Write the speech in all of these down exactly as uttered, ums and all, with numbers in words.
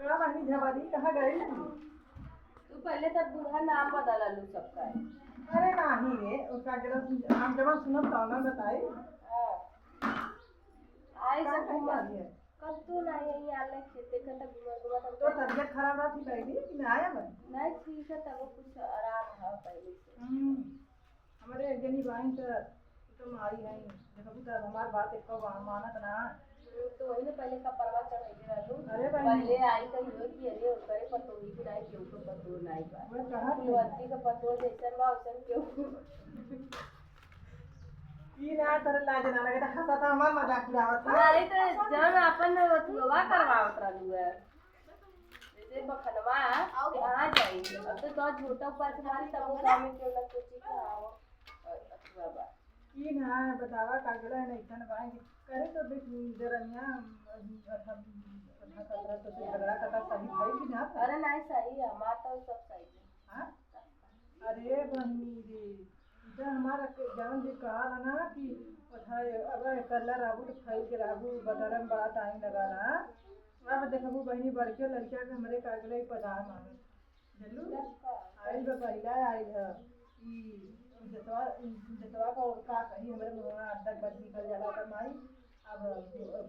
का बहिनी झबारी, कहाँ गई? तू पहले तब दूल्हा नाम बदल लू सबका। अरे नाही रे, उसका जरा हम जब सुनब तब ना बताई। हाँ। आई का सब कही घूमत। जा रही है? कब तू नाही आई, आले खेते का तब घूमत घूमत हम तो तबियत खराब रहती पहली कि ना आया बन? नहीं, ठीक है, तब कुछ आराम है पहले से। हम्म। हमरे एक जनी बाइन त, त माई है, देखबू त हमार बात एको बा-, मानत ना। हम्म, तो वही ने पहले कपरवा चढ़ैले रहलू। अरे बहिनी। पहले आई त इहो कि अरे ओकरे पतोही की नाही, केहू के पतोह नाही बा। वह कहा थी। कुलवंती के पतोह जैसन बा, वैसन केहू। ई ना तोरे लाज ना लगे, त हंसा त हमार मजाक उड़ावत है। नाही त जौन अपन अथुआ करवावत रहलू है। जैसे बखनवा आ जाई। अब तो तोर झोटा ऊपर से मारी, तब वो गाँव में क्यों ना सोची कि हाँ, वो, अ, अथुआ बा। ई ना बतावा, का गला है ना, इतना बाई करे तो देख, जरनिया, अ, अ, अ, तो से झगड़ा कटा सही भई कि ना? अरे नाही, सही है, हमार तो सब सही है। हाँ? अरे बहिनी रे, इधर हमारा के जान जी कहा ना कि उठाए, अब कल्ला रहबू तो फैल के रहबू, बटरम बड़ा टाइम लगा ना। अब देखबू बहिनी, बड़के लड़किया के हमरे का गले पदार मांगत। जल्लू? आइल बा, पहिला आइल है। ई, ई जतवा, ई जतवा का और का कही, हमरे मुंह में अड्डा बद निकल जाला ओकर माई। अब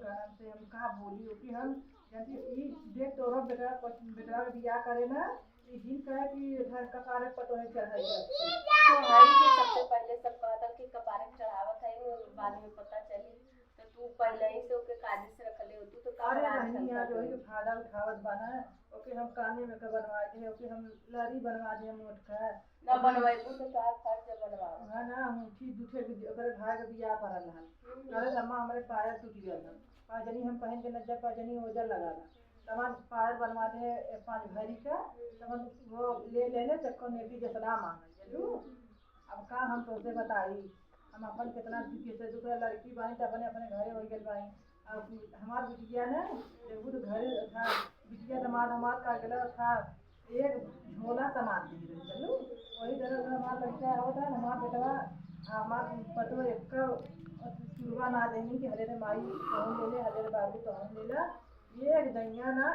का नाम से हम का बोली, ओके हम, जैसे ई देख तोरा बेटा, बेटवा के बियाह करे ना, ई दिन कहे कि घर कपारे पटोहे चढ़ाई करत है। तो हई के सबसे पहले सब कहत कि कपारे चढ़ावत है, बाद में पता चली। तो तू पहले ही से ओके कायदे से रखले हो, तू तो का अरे बना बहिनी, आज वही के फायदा उठावत बा ना, ओके हम काने में के बनवा दे, ओके हम लड़ी बनवा दे मोट का। ना बनवाई, तू तो चार पाँच जब बनवा। हाँ ना, अंगूठी दू ठे के ओकरे भाई के बियाह पड़ल रहल। हम्म। अरे अम्मा, हमरे पायल टूट गया था, पाजनी हम पहन के नजर पाजनी ओजर लगा था, तब हम पायल बनवा दे पाँच भरी का, तब हम वो ले ले ले चक्को नेटी जसला मांगल जलू। अब का हम तोसे बताई, हम अपन कितना दुखी से दूसरा लड़की बाई त अपने अपने घरे हो गइल बाई। अब हमार बिटिया ने देखू तो घरे था, बिटिया दामाद हमार का गेला था, एक झोला सामान दे रहे चलू। वही तरह से हमार लड़का आवत है, हमार बेटवा, हमार पतवा एक चुरवा ना देनी कि हरे रे माई कहूँ ले ले, हरे रे बाबू कहूँ ले ले। ये एक दैया ना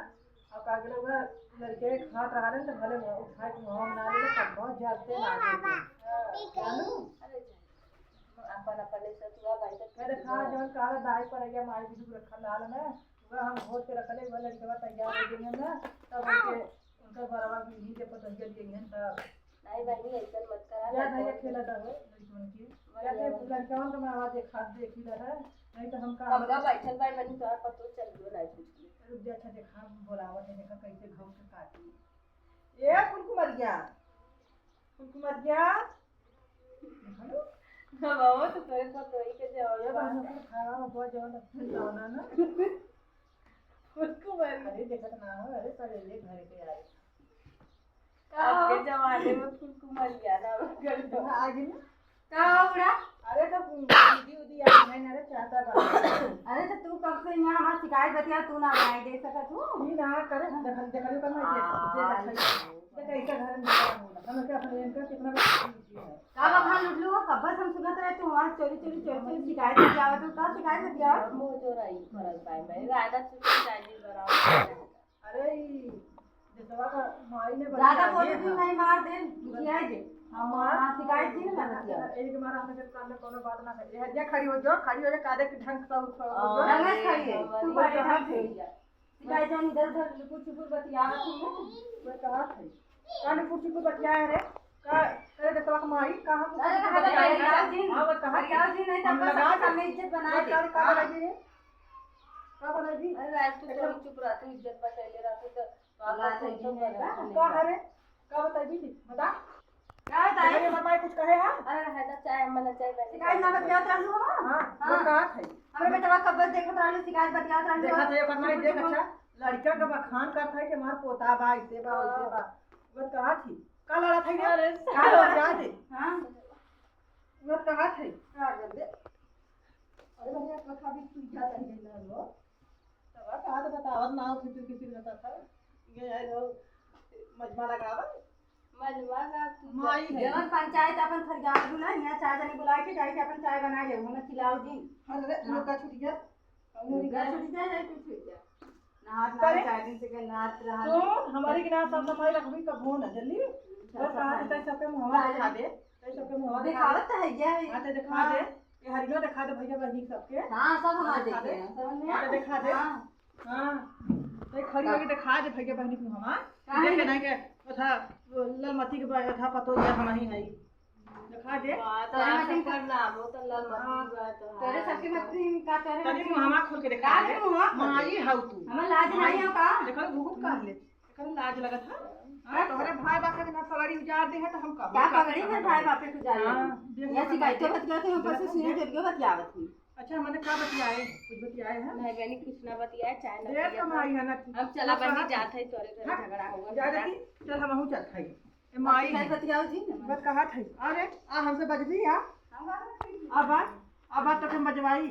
अब का गेले हुआ लड़के खात रहले त भले मुँह उठाए के मुँह में ना लेले, तब बहुत जलते ना देते। जानू? अरे जाए। अपन अपन सतुआ भाई तो अरे खा जौन काला दाई पर या माई बिजू रखा लाल में, वह हम घोट के रखले, वह लड़के तैयार हो गए ना, तब उनके, उनका बरवा भी ही के पतंजलि गई है तब। नाही बहिनी, ऐसन मत करा, या लड़कवन नहीं के खेला था वो लड़कवन के। या बढ़िया। ते लड़कवन के मैं आवाज एक हाथ देखी रहा है, नहीं तो हम का कमरा बैठल बाई बहिनी, तोहार पतो चल गयो, नाही पूछ ले। रुक जा, अच्छा देखा, बोलावत है, देखा कैसे घाव के काटी। ए फुलकुमरिया, फुलकुमरिया। देखा लो। ना बाबा, तो तोरे पतोही के जवाब ये बा। बहन को खावा में बहुत जवान लगता है, ना, ना। फुलकुमरिया। अरे देखत ना हो, अरे सवेरे घर के आई। का आपके हो? जमाने में फुलकुमरिया ना कर दो। हाँ, आ गई ना? का हो बुढ़ा? अरे तो दीदी उदी आ गई ना रे, चाहता बा। अरे तो तू कब से यहाँ हमार शिकायत बतिया तू ना बनाई दे सकत हूँ? ई ना करे, देखल, देखल कर ना, देख, देख, अच्छा ही। देख, ऐसा घर में बड़ा होला। हम क्या अपने इनका कितना बड़ा चीज है। का बखान लुटलू हो? कब्बे से हम सुनत रहे तू वहाँ चोरी, चोरी, चोरी, चोरी शिकायत बतियावत हो। का शिकायत बतियावत? मुँह जोराई करत बाई, मैं राधा चुप जानी बराबर। अरे, ई देसवा का माई ने ज्यादा बतिया बोली ये भी हाँ। नहीं, मार दे, खियाई दे। हाँ, मार। हाँ, शिकायत थी ना, मैं बतिया। एक मार आने के सामने कोनो बात ना है। ये हटिया खड़ी हो जाओ, खड़ी हो जाओ, कायदे के ढंग से उठ, उठ जाओ। हाँ, ढंग से खड़ी है, तू बड़े ढंग से हो जा। शिकायत जान इधर उधर लुकुर छुपुर बतियावत हूँ। मैं कहा था, का लुकुर छुपुर बतिया है रे? का, अरे देसवा का माई, कहाँ लुकुर अरे, छुपुर हमारे बतिया है? फरियाव जी, हाँ, वो कहा फरियाव जी नहीं, हम तब लगा तक दे। हमें इज्जत बना दे। का, का बनाई रे? का बनाई? अरे, राज, तू एकदम चुप, चुप रह, तू इज्जत बचाए ले रहा, तू तो अल्लाह से जी नहीं बा। का है रे? का बताई दीदी? बता। का बताई? अरे, हमार माई कुछ कहे है? अरे, है तो चाय, हम ना चाय पहले शिकायत ना बतियावत रहलू हो? हाँ, हाँ। वो कहा था। हमरे बेटवा कब बस देखत रहलू, शिकायत बतियावत रहलू देखा हो। था, ओकर माई देख, अच्छा, लड़का का बखान करत है कि हमार पोता बा, ऐसे बा, वैसे बा। वो कहा थी, का लड़ा था रे? अरे, का लड़ा था रे? हाँ। वो कहा था, का कर दे? अरे भैया, कथा भी तू ज्यादा ही ना लो। तब का तो बतावत ना हो, किसी किसी ने कथा। ये है लो, मजमा लगावा। मजमा का तू माई है। जवन पंचायत अपन फरियाद ना, यहाँ चार जने बुला के जाए के अपन चाय बना ले, हमें खिलाओ दिन। अरे, हाँ। लुका छुटिया। लुका छुटिया, जाए कुछ छुटिया। नाच, नाच, करे? चार दिन से के नाच रहा तो है। हमारी के नाच सब हमारे रखबी कबो ना, जल्दी। अच्छा, और कहाँ सब है, सबके मुँहवा दिखा दे, तो सबके मुँहवा दिखा दे। दिखावत तो है, क्या है? हाँ, तो दिखा दे। हाँ। ये हरियो दिखा दे भैया बहनी सबके। हाँ, सब हमारे दिखा देखे दे। हैं, समझ में हाँ, तो आया? दिखा दे। हाँ। हाँ, तो खड़ी होके दिखा दे भैया बहनी को हमार। काहे? देखे नहीं के, ओथा, वो ललमती के बा-, ओथा पतो ये हमारी है। दिखा दे। वाह, तो तोरे आप मतिन सबकर नाम हो, तो ललमती हाँ। बा, तो तोरे हाँ। सबके मतिन का तोरे तनी मतिन मुँहवा खोल के दिखा का दे। तोरे मुँहवा खोल माई दे। हऊ तू। हमार लाज माई। नहीं हो का? देखो, घुघुट काढ़ ले। एकर लाज लगत है। हाँ, हाँ। तोहरे भाई बाप के ना पगड़ी उजाड़ दे है, तो हम कहबो का का पगड़ी में करब? भाई बाप के उजाड़ हाँ, देबो। देख ये लो, शिकायतें देख बतिया थे, ऊपर से लो, सीने देख लो। जोड़ के बतियावत ही। अच्छा, मने का बतियाए? कुछ बतियाए हैं? नहीं बहनी, कुछ ना बतियाए, चाय ना देर पिए कमाई हम। है ना। हम चला बस बहनी, कहा जात है, तोरे घर हाँ, झगड़ा होगा, जा झगड़ा। देखी, चल हमहू चल खाई। ए माई। अच्छा, बतियाओ जी ना। बस कहा था, अरे, आ हमसे बजबी आ? हम बात नहीं की। अब आ, अब आ तो हम बजवाई।